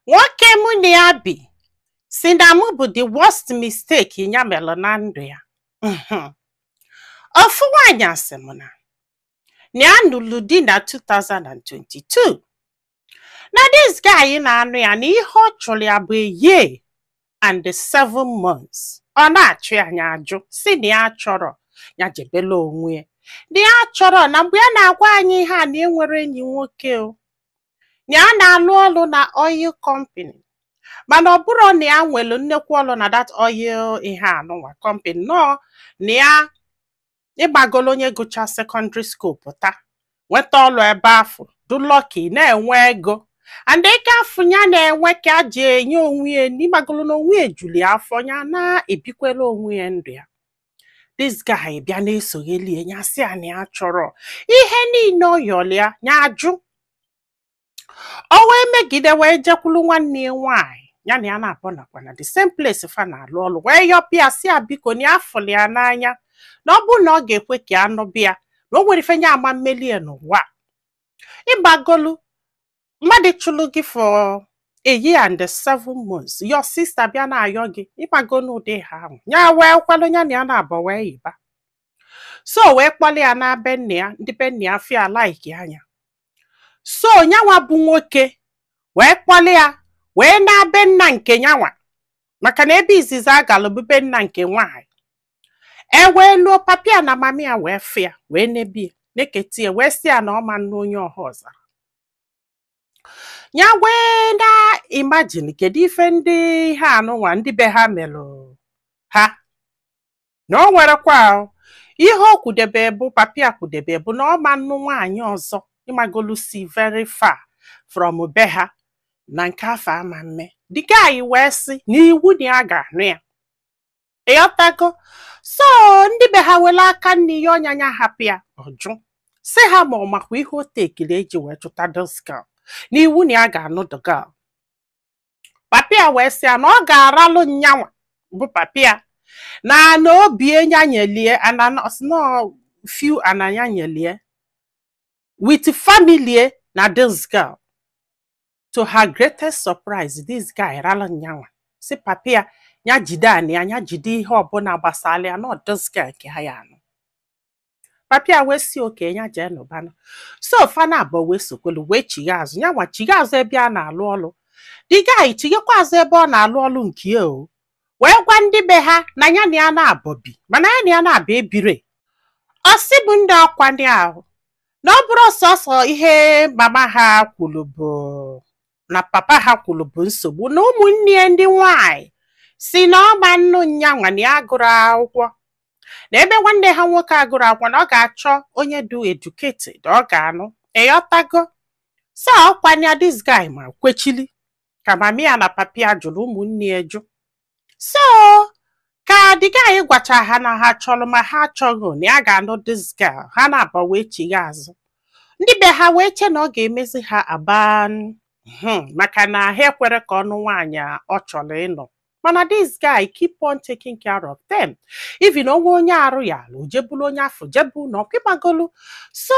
Nwoke mụ na ya bi si na mụ bụ the worst mistake ya melụ na ndụ ya. Ofu nwaanyị asị m na ya nụlụ di na 2022, na this guy na-anụ ya, na ihe ọ chụrụ ya bụ a year and 7 months. Ọ na-achụ ya, anya ajụ si na ya chọrọ ya jebela onwe ya, na ya chọrọ. Na mgbe ya na-agwa anyị ihe a, na enwere enyi nwoke o, na ya na-alụ ọrụ na oil company, mana ọ bụrụ na ya nwere nnekwu ọrụ na that oil ihe anụnwa company nọ, na ya ịgbagolo onye gụcha secondary school pụta nweta ọrụ ebe afọ, du lucky na-enwe ego, and ego afọ ya na-enwe ka a ji enye onwe ya, n'ịgbagolo na onwe ya juli afọ, ya na-ebikwela onwe ya ndụ ya. This guy bịa na-esogheli ya, sị ya na ya chọrọ ihe niile ọ yọrọ ya, ya ajụ. O wee megide, wee jekwulu nwanne ya nwaanyị ya na ya na-abụ nakwa na the same place fa na-alụ ọrụ, wee yọpịa, sị ya biko, na ya fụrụ ya n'anya, na ọ bụrụ na ọ ga-ekwe ka ya nụbịa, na o nwere ife nye ama mmeli ya n'ụwa. Ịgbagolu mmadụ chụlụ gị for a year and 7 months, your sister bịa na-ayọ gị, ịgbago n'ụdị ha ahụ, ya wee kwalụ ya na ya na-abọ wee yiba. So wee kpọlị ya na be nne ya, ndị be nne ya fịa like anya. So nyanwa bụ nwoke wee kpọlị ya wee na be nna nke nyanwa, maka na ebe izizi a galụ bụ be nna nke nwaanyị. E wee lụọ, papia na mami ya wee fịa, wee nebie neketie, wee sị ya na ọ ma nnu onye ọha ọzara ya. Wee na imagine kedu ife ndị ha anụnwa, ndị be ha melụ ha, na o nwerekwa ihe o kwudebe bụ papia kwudebe bụ na ọ ma nnu nwaanyị ọzọ, ịmagolu si very far from be ha, na nke afọ ama mme. The guy wee sị na iwu na ya ga-anụ ya, ịghọtago? So ndị be ha were aka nne ya ọnya ya hapụ ya, ọjụ sị ha ma ọ makwa ihe o tekiri eji wee chụta this girl, na iwu na ya ga-anụ the girl. Papia wee sị ya na ọ ga-aralụ nyanwa bụ papia na obi enya nyelie ana no few ananya nyelie with family na this girl. To her greatest surprise, this guy ralụ nyanwa, si papia ya jide anị ya, ya jide ihe ọbụla gbasara ya, na this girl ka ha ya anụ. Papia wee si oke ya jee nụbanụ. So fana abụọ wee sokwelu wee chigha azụ, ya nwa chigha azụ ebe a na-alụ ọlụ. The guy chighekwa azụ ebe ọ na-alụ ọlụ nke ya, o wee gwa ndị be ha na ya na ya na-abọ bi, mana ya na ya na-abụ ebire. Ọ sị bụ ndị ọkwa ndị ahụ na ọ bụrụ sọsọ ihe mama ha kwuru bụ na papa ha kwuru bụ nsogbu, na ụmụnne ya ndị nwanyị si na ọma nnu nyanwa, na ya gụrụ akwụkwọ, na ebe nwanne ha nwoke agụrụ akwụkwọ, na ọ ga-achọ onye du educated ọ ga-anụ, ịghọtago? So ọkwanya this guy ma kwechili ka mami ya na papi ya jụrụ, ụmụnne ya jụ. So ka the guy gwacha ha na ha chọrọ ma ha achọghị, na ya ga-anụ this girl, ha na-abọ wee chigha azụ. Ndị be ha wee che na ọ ga-emezi ha aban, maka na ha ekwere ka ọnụ nwaanyị ọ chọrọ ịnụ, mana this guy keep on taking care of them, even onwe onye arụ ya ala ojebulu onye afọ jebu na ọkịgbagolu. So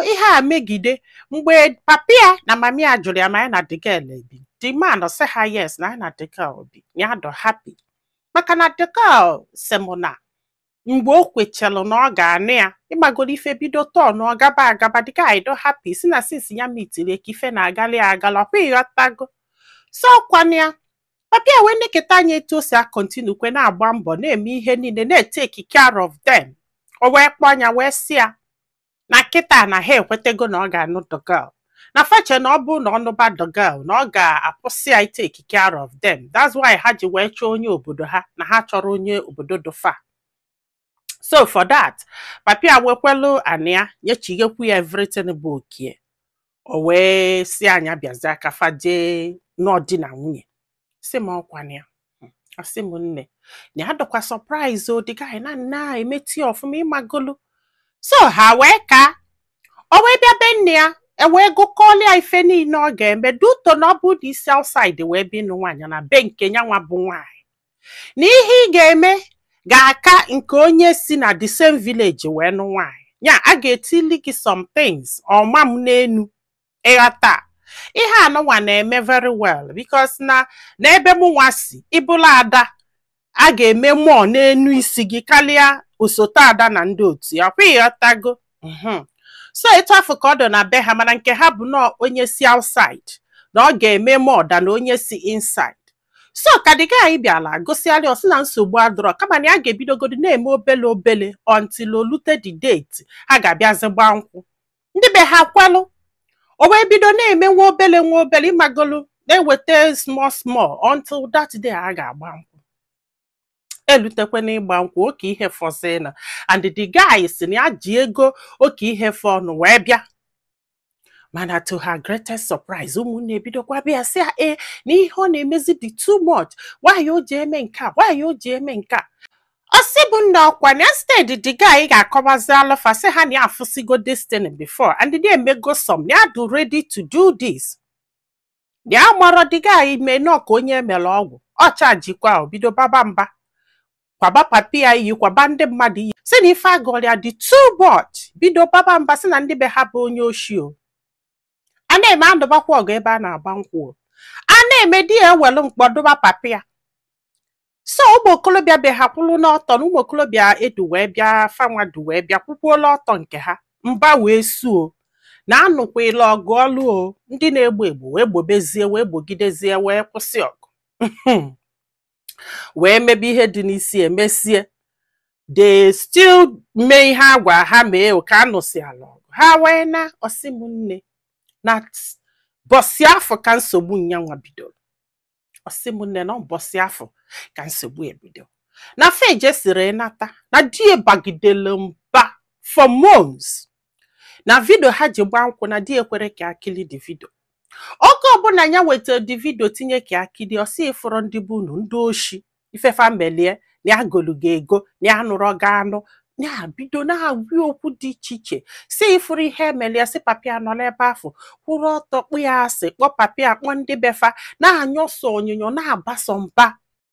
ihe a megide, mgbe papi ya na mami ya jụrụ ya ma ya na the girl ebi, the man sị ha yes, na ya na the girl bi, ya dọ happy, maka na the girl sị mụ na mgbe o kwechalụ na ọ ga-anụ ya, ịgbagoro ife bido tọn ọ gaba agaba. The guy do happy, si na since ya mitiri ka ife na-agali ya agala ọkwa, ịghọtago? So ọkwanụ ya, papa ya wee neketa anya etu o si a continue kwe na-agba mbọ na-eme ihe niile, na-e take care of them. O wee kpọọ ya wee sị ya na kịta na ha ekwetego na ọ ga-anụ the girl, na fache na ọ bụ na ọnụba the girl na ọ ga-akwụsị ya take care of them. That's why ha ji wee chọọ onye obodo ha, na ha chọrọ onye obodo dofa. So for that, papi ya wekwelu anị ya nyechighekwu ya everything bụ okie. O wee si anya bịazie aka fa jee n'ọdị na nwunye. Si m ọkwana ya, asị m nne na ya dọkwa surprise o, the guy na nna emeti ya ọfụma, ịmagolu. So ha wee ka o wee bịa be nne ya, e wee gụkọọla ya ife niile ọ ga-eme duto, na ọ bụ na isi outside wee bịa ịnụ nwaanyị na be nke nyanwa bụ nwaanyị, na ihe ị ga-eme ga-aka nke onye si na the same village wee nụ nwaanyị ya. A ga-etili gị some things ọma m n'enu, ịghọta? Ihe anụnwa na-eme very well, because na n'ebe mụ nwa si, ịbụla ada, a ga-eme mmụọ n'enu isi gị karịa osote ada na ndị otu ya kwa. Ịghọtago? So etu afọ ka ọ dị na be ha, mana nke ha bụ nọọ onye si outside na ọ ga-eme more than onye si inside. So ka the guy bịala gụsịarị, ọsị na nsogbu adọrọ, kama na ya ga-ebidogodi na-eme obele obele until o lute the date ha ga-abịazi gbaa nkwụ. Ndị be ha kwalụ. O wee bido na-eme nwa obele nwa obele, ịmagolu, na-eweta small small until that day a ga-agba nkwụ. Elutekwe n'ịgba nkwụ, oke ihe fọzina, and the guy si na ya ji ego oke ihe fọnụ wee bịa. Mana to her greatest surprise, ụmụnne ebidokwa bịa sị ya ee, na ihe ọ na-emezi dị too much. Why o ji eme nke a? Why o ji eme nke a? Ọ sị bụ nna, ọkwa na instead the guy ga-akọwazi alụfa, sị ha na ya afụsigo this thing before and they emego some, na ya dị ready to do this. Na ya marọ the guy mee nọọ ka onye emere ọgwụ ọcha jikwa. O bido baba mba, kwaba papi ya iyi, kwaba ndị mmadụ iyi, sị na ife agụrụ ya dị too much. Bido baba mba, sị na ndị be ha bụ onye oshi. O a na-eme andụbakwa ọgụ ebe a na-agba nkwụ. O a na-eme, di ya ewelu mkpọ dụba papi ya. So ụmụ okolobịa be ha kwụrụ n'ọtọ, na ụmụ okolobịa edu wee bịa, fanwa du wee bịa kwụkwuola ọtọ nke ha. Mba wee suo na anụkwala ọgụ ọlụ. O ndị na-egbu egbu wee gbobezie, wee gbogidezie, wee kwụsị ọgụ, wee mebe ihe dị n'isi. Emesie, they still mee ihe agwa ha mee ka anụsị ala ọgụ ha wee na. Ọsị m nne, na bọsị afọ ka nsogbu nyanwa bidoro. Ọsị m nne, na bọsị afọ ka nsogbu ebido, na feje siri nata na di ya bagidere mba for months. Na video ha ji gbaa nkwụ, na di ekwere ka akili the video. Oge ọbụla ya wetara the video tinye ka akili, ọsị ịfụrụ ndị bụ unu ndị oshi, ifefa melie na ya golugo ego na ya nụrụ ga anụ, ya bido na-agwa okwu dị iche iche, si ifuru ihe emelie, si papi anọla ebe afọ kwụrụ ọtọ kpụ ya asị, kpọ papi, akpọ ndị befa, na-anyọsọ onyonyo, na-abaso mba.